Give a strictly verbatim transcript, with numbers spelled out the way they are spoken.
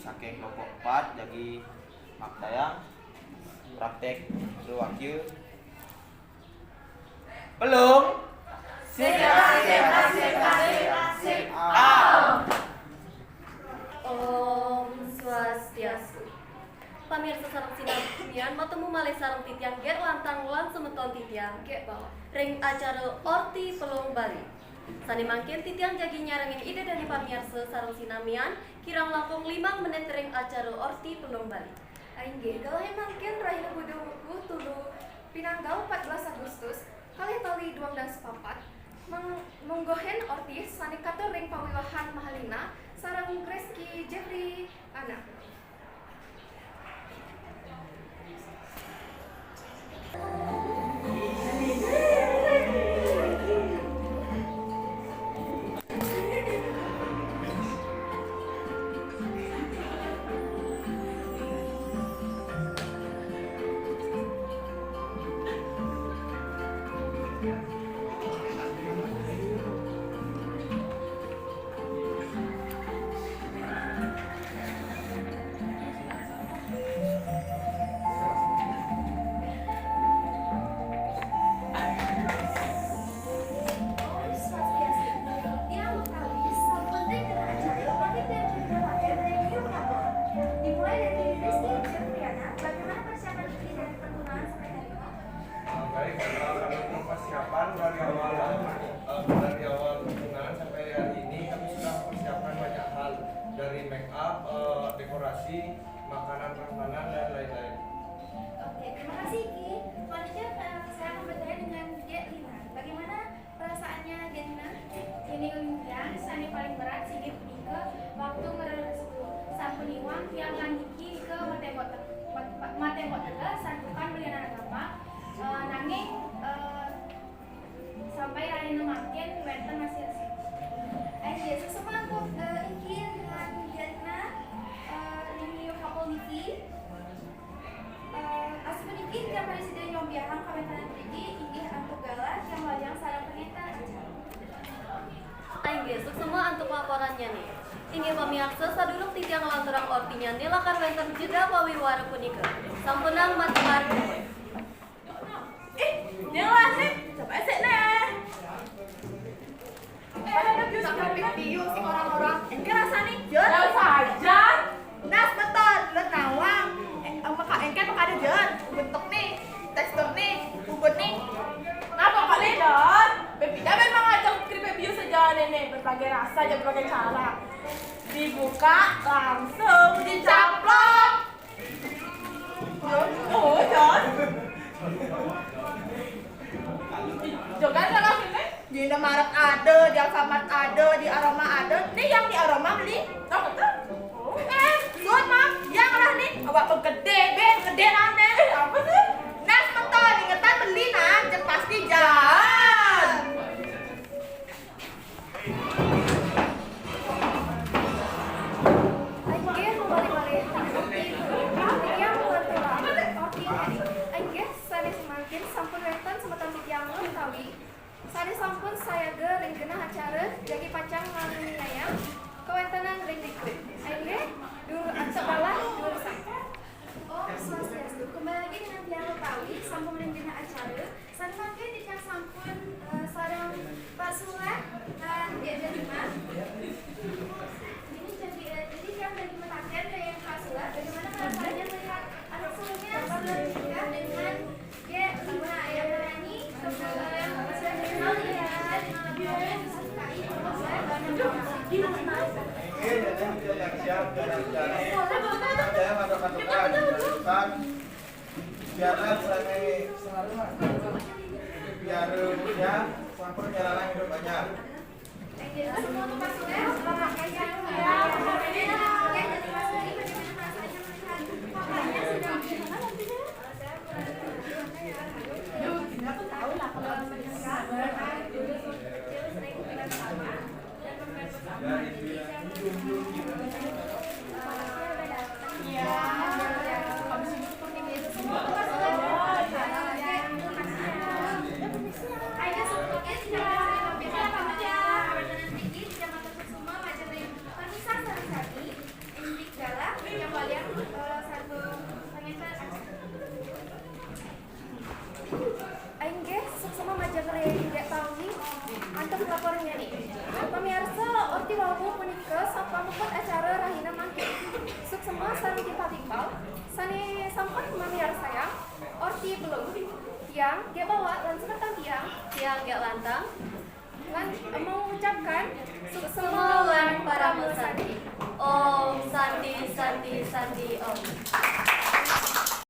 Saking kelompok empat jagi maktayang praktek dua kieu. Pelung. Sip, sip, sip, sip, sip, sip. Om Swastiastu. Pamirsa sareng sinamian, matemu malih sareng titiang Gék Lantang lan semeton titiang Gék Bawang ring acara Orti Pelung Bali. Sané mangkin titiang jagi nyarengin Ida dané pamirsa sareng sinamian kirang langkung limang menit ring acara Orti Pelung Bali. Inggih, galahé mangkin rahina Buda Wuku tulu pinanggal empat belas Agustus, kalih tali dua belas papat, meng-, mungguhin orti sané katur ring pawiwahan Mahalina sareng Rizky Jeffrey Anak. Dimulai dari Rizky Jeffriana, bagaimana persiapan ini dari pertunjukan sampai hari ini? Eh, baik, eh, kalau untuk persiapan dari awal, eh, dari awal pertunjukan sampai hari ini kami sudah persiapkan banyak hal, dari make up, eh, dekorasi, makanan, prasmanan, dan lain-lain. Oke, terima kasih, Ki. Selanjutnya, eh, saya akan bertanya dengan Gék Lina. Bagaimana perasaannya, Gék Lina? Yén ring tiang, sané paling berat inggih punika waktu ngreresu. Sampun iwang tiang lan niki nika matémbok te-, mat-, matémbok teges santukan belianan agama, eh, nanging, eh, sampai rahina mangkin wénten masih resik. Inggih, suksma antuk, eh, Inggih dengan Gék Lina, eh, ring kapel niki. Eh, asapuniki tiang prasida nyobiahang kawéntenan mriki inggih antuk galah tiang lajeng sareng pangénter acara. Inggih, suksma antuk laporannya nih. Inggih pamiarsa, sadurung titiang nglanturang ortinya nih lakar wénten jeda pawiwara punika. Sampunang mati paripun. Ih, nyélah sih. Coba sih, nah. Eh, ada bius, ada bius sih orang-orang. Engké rasané, Jon. Biasa aja. Nah, semeton, lu nawang. Eh, eh, maka, engké maka ada, Jon. Bentuk nih, tekstur nih, bubut nih. Nah, pokoknya, Jon, bébéda memang aja keripik bius aja nih, nih, berbagai rasa aja, berbagai cara. Dibuka, langsung dicaplok. Oh, Jon. Jon kan salah ini. Di Indomaret ada, di Alfamart ada, di Aroma ada. Nih yang di Aroma beli. Tahu betul? Oh. Eh, Sun, Mam, yang lah nih. Awak tuh gede, Ben, gede nane. Eh, apa sih? Nah, semeton, ingetan beli, nah, jeg pasti jalan. Inggih, malih-malih. Titiang Mantula, Orti Heri. Inggih, sané mangkin sampun wénten semeton titiang utawi sané sampun sayaga ring genah acara, jagi pacang ngaminiayang kawéntenan ring riku. Inggih, duur antuk galah, duur sangkan. Om Swastiastu. Kembali lagi dengan tiang utawi, sampun ring genah acara. Sané mangkin titiang sampun, eh, sareng Pak Sulah lan Dék Delima. Ini jadi, eh, jadi tiang dari mataken dari Pak Sulah, bagaimana perasaannya melihat anak sulungnya sudah menikah dengan Dék Lina yang menyanyi, kemudian sudah dikenal dengan, dengan lagu-lagu yang disukai oleh banyak orang. Oke, jadi kita siap, kita siap. Saya masuk-masukkan, kita depan. Biarlah selagi biar ya, sampun jalanan hidup banyak. Pamiarsa, orti wau punika sampun muput acara rahina mangkin. Suksma sareng timpal-timpal sané sampun mamiarsayang, orti belung, tiang Gék Bawak lan semeton tiang, tiang Gék Lantang, lan mengucapkan suksma lan parama santi. Om Santi, Santi, Santi, Om.